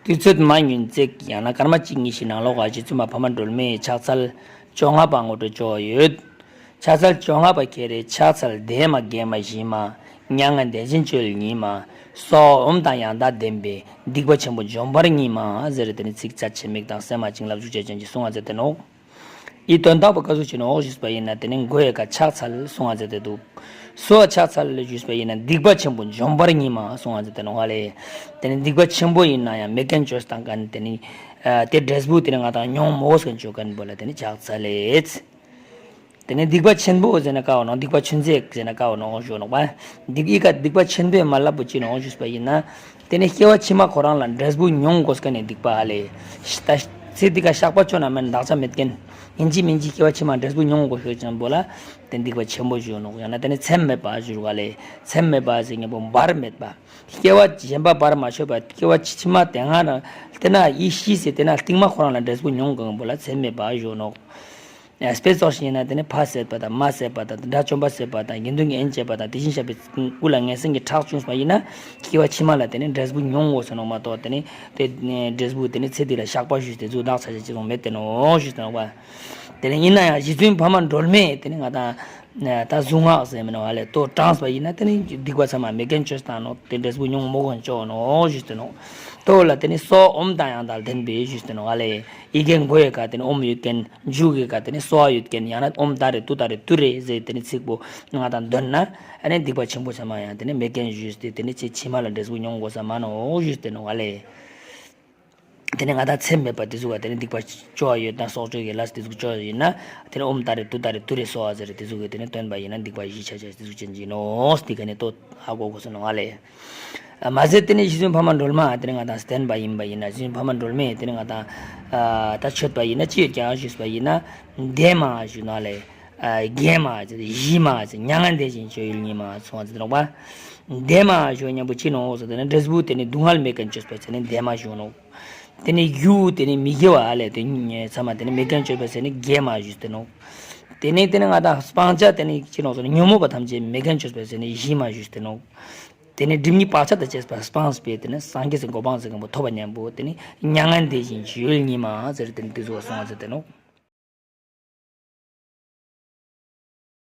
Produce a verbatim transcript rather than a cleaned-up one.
དུས་ཚོད་མ་ཉུང་ཙིག་ཡང་ན་སྐར་མ་གཅིག་གཉིས་ཤིག་ནང་ལོགས་ཀ་རྗེ་བཙུན་མ་འཕགས་མ་སྒྲོལ་མའི་ཕྱག་འཚལ་བཅོ་ལྔ་པ་ངོ་སྤྲོད་ཅོ་ཡོད། ཕྱག་འཚལ་བཅོ་ལྔ་པ་ཁྱེད་རེ་ཕྱག་འཚལ་བདེ་མ་དགེ་མ་ཞི་མ། མྱ་ངན་འདས་ཞི་སྤྱོད་ཡུལ་ཉིད་མ། གསོལ་བ་འོམ་དང་ཡང་དག་ལྡན་པའི། སྡིག་པ་ཆེན་པོ་འཇོམས་པར་ངེས་མ་ཟེར་ཏེ་ནི་ཚིགས་བཅད་ཅིག་མིག་དང་སེམས་མ་བྱིན་རླབས་ཅོ་ཅེས་ཅན་གྱི་གསུང་བ་མཛད་དེ་ནོག་ཨི་དོན་དག་པོ་ཀ་ཟུག་ཅིག་ནོག་ཞུས་པ་ཡིན་ན་དེ་ནི་མགོ་ཡི་ཀ་ཕྱག་འཚལ་གསུང་བ་མཛད་དེ་འདུག་གསོལ་བ་ཕྱག་འཚལ་ཞུས་པ་ཡིན་ན་སྡིག་པ་ཆེན་པོ་འཇོམས་པར་ངེས་མ་གསུང་བ་མཛད་དེ་ནོག་ལེ། དེ་ནི་སྡིག་པ་ཆེན་པོ་ཡིན་ན་ཡང་མེད་མཁན་ཅོས་བཏང་མཁན་དེ་ནི་ཨ་དེ་འབྲས་བུ་དེ་ནི་ང་དང་མྱོང་མོས་མཁན་ཅོ་མཁན་པོ་ལ་དེ་ནི་ཕྱག་འཚལ་ལེ། དེ་ནས་སྡིག་པ་ཆེན་པོ་ཟེར་ན་ཀ་བོ་ནོག་སྡིག་པ་ཆུང་ཙེ་ཟེར་ན་ཀ་བོ་ནོག་ཞུ་ནོག་པ། སྡིག་ཨི་ཀ་སྡིག་པ་ཆེན་པོའི་མ་ལབ་པོ་ཅི་ནོག་ཞུས་པ་ཡིན་ན། དེ་ནས་སྐྱེ་བ་ཕྱི་མ་ཁོ་རང་ལ་འབྲས་བུ་མྱོང་དགོས་མཁན་ནི་སྡིག་པ་ཨ་ལེ། ད་ཚེ་འདི་ཀ་བཤགས་པ་ཅོ་ན་མེན་བདག་ཅག་མེད་མཁན། ཡིན་གཅིག་མིན་གཅིག་སྐྱེ་བ་ཕྱི་མ་འབྲས་བུ་མྱོང་དགོས་ཤེས་ཅན་པོ་ལ། དེ་སྡིག་པ་ཆེན་པོ་ཞུ་ནོག་ཡང་ན་དེ་ནས་མཚམས་མེད་པ་ཞུ་རུག་ཨ་ལེ། མཚམས་མེད་པ་ཟེར་མཁན་པོ་བར་མེད་པ། སྐྱེ་བ་གཞན་པ་བར་མ་ཆོད་པ་སྐྱེ་བ་ཕྱི་མ་དེ་སྔ་རང་དེ་ན་ཡིད་ཤེས་ཟེར་དེ་ན་རྟིང་མ་ཁོ་རང་ལ་འབྲས་བུ་མྱོང་དགོས་མཁན་པོ་ལ་མཚམས་མེད་པ་ཞུ་ནོག་དཔེ་ཙོགས་ཤིག་ཡིན་ན་དེ་ནི་ཕ་བསད་པ་དང་མ་བསད་པ་དང་དགྲ་བཅོམ་པ་བསད་པ་དང་དགེ་འདུན་གྱི་དབྱེན་བྱས་པ་དང་དེ་བཞིན་གཤེགས་པའི་སྐུ་ལ་ངན་སེམས་ཀྱི་ཁྲག་བྱུང་བ་ཡིན་ན་སྐྱེ་བ་ཕྱི་མ་ལ་དེ་ནི་འབྲས་བུ་མྱོང་དགོས་ཟེར་ནོག་མ་གཏོགས་དེ་ནི་དེ་འབྲས་བུ་དེ་ནི་ཚེ་འདི་ལ་བཤགས་པ་ཞུས་ཏེ་ཟུག་བདག་ཅག་ཅི་ཙོགས་མེད་དེ་ནོག་ཞུས་ཏེ་ནོག་པ། དེ་ནི་ཡིན་ན་ཡང་རྗེ་བཙུན་འཕགས་མ་སྒྲོལ་མས་དེ་ནི་ང་དང་ད་གཟུངས་སྔགས་ཟེར་མི་ནོག་ཨ་ལེ་ལྟོ་དྲངས་པ་ཡིན་ན་དེ་ནི་སྡིག་པ་ཚང་མ་མེད་མཁན་ཅོས་བཏང་ནོག་དེ་འབྲས་བུ་མྱོང་མོས་མཁན་ཅོ་ནོག་ཞུས་ཏེ་ནོག་ལྟོ་ལ་དེ་ནི་གསོལ་བ་འོམ་དང་ཡང་དག་ལྡན་པའི་ཞུས་ཏེ་ནོག་ཨ་ལེ། ཡི་གེ་མགོ་ཡི་ཀ་དེ་ནི་འོམ་ཡོད་མཁན། མཇུག་གི་ཀ་དེ་ནི་གསོལ་བ་ཡོད་མཁན། ཡང་ན་འོམ་ད་རེ་ཏུ་ད་རེ་ཏུ་རེ་ཟེར་དེ་ནི་ཚིག་པོ་ང་དང་འདོན་ན་ཨ་ནི་སྡིག་པ་ཆེན་པོ་ཚང་མ་ཡང་དེ་ནི་མེད་མཁན་ཞུས་ཏེ་དེ་ནི་ཚེ་ཕྱི་མ་ལ་འབྲས་བུ་མྱོང་དགོས་ས་མ་ནོག་ཞུས་ཏེ་ནོག་ཨ་ལེ། དེ་ནི་ང་དང་མཚམས་མེད་པ་དེ་ཟུག་ག་དེ་ནི་སྡིག་པ་ཅོ་ཡོད་ན་སྲོག་གཅོད་ཀྱི་ལས་དེ་ཟུག་ཅོ་ཡིན་ན་དེ་ནི་འོམ་ད་རེ་ཏུ་ད་རེ་ཏུ་རེ་གསོལ་བ་ཟེར་དེ་ཟུག་གི་དེ་ནི་འདོན་པ་ཡིན་ན་སྡིག་པ་ཞི་ཆ་ཆ་དེ་ཟུག་ཅན་ཅིག་ནོག་སྡིག་ག་ནི་ལྟོ་ཧ་གོ་དགོས་ས་ནོག་ཨ་ལེ། མ་ཟད་དེ་ནི་རྗེ་བཙུན་འཕགས་མ་སྒྲོལ་མ་དེ་ནི་ང་དང་བསྟེན་པ་ཡིན་པ་ཡིན་ན་རྗེ་བཙུན་འཕགས་མ་སྒྲོལ་མས་དེ་ནི་ང་དང་ད་མཆོད་པ་ཡིན་ན་ཅི་ཡོད་ཀྱང་ཞུས་པ་ཡིན་ན་བདེ་མ་ཞུ་ནོག་ལེ། དགེ་མ་ཞི་མ་མྱ་ངན་འདས་ཞི་སྤྱོད་ཡུལ་ཉིད་མ་གསུང་བ་ཟེར་ནོག་པ། བདེ་མ་ཞུ་མཉམ་པོ་ཅི་ནོག་ཟེར་དེ་ནི་འབྲས་བུ་དེ་ནི་སྡུག་བསྔལ་མེད་མཁན་ཅོས་པ་ཟེར་ནི་བདེ་མ་ཞུ་ནོག་དེ་ནི་རྒྱུ་དེ་ནི་མི་དགེ་བ་ཨ་ལེ་དེ་ཚང་མ་དེ་ནི་མེད་མཁན་ཅོས་པ་ཟེར་ནི་དགེ་མ་ཞུས་ཏེ་ནོག་དེ་ནས་དེ་ནས་ང་དང་སྤང་བྱ་དེ་ནས་ཅི་ནོག་ཟེར་ན་ཉོན་མོངས་པ་ཐམས་ཅད་མེད་མཁན་ཅོས་པའི་ཟེར་ནས་ཞི་མ་ཞུས་ཏེ་ནོག་དེ་ནས་སྒྲིབ་གཉིས་བག་ཆགས་དང་བཅས་པ་སྤངས་པའི་དེ་ནས་སངས་རྒྱས་སི་གོ་འཕང་ཟེར་མཁན་པོ་ཐོབ་པ་མཉམ་པོ་དེ་ནས་མྱ་ངན་འདས་ཞི་སྤྱོད་ཡུལ་ཉིད་མ་ཟེར་དེ་ནས་དེ་ཟུག་གསུང་བ་ཟེར་ཏེ་ནོག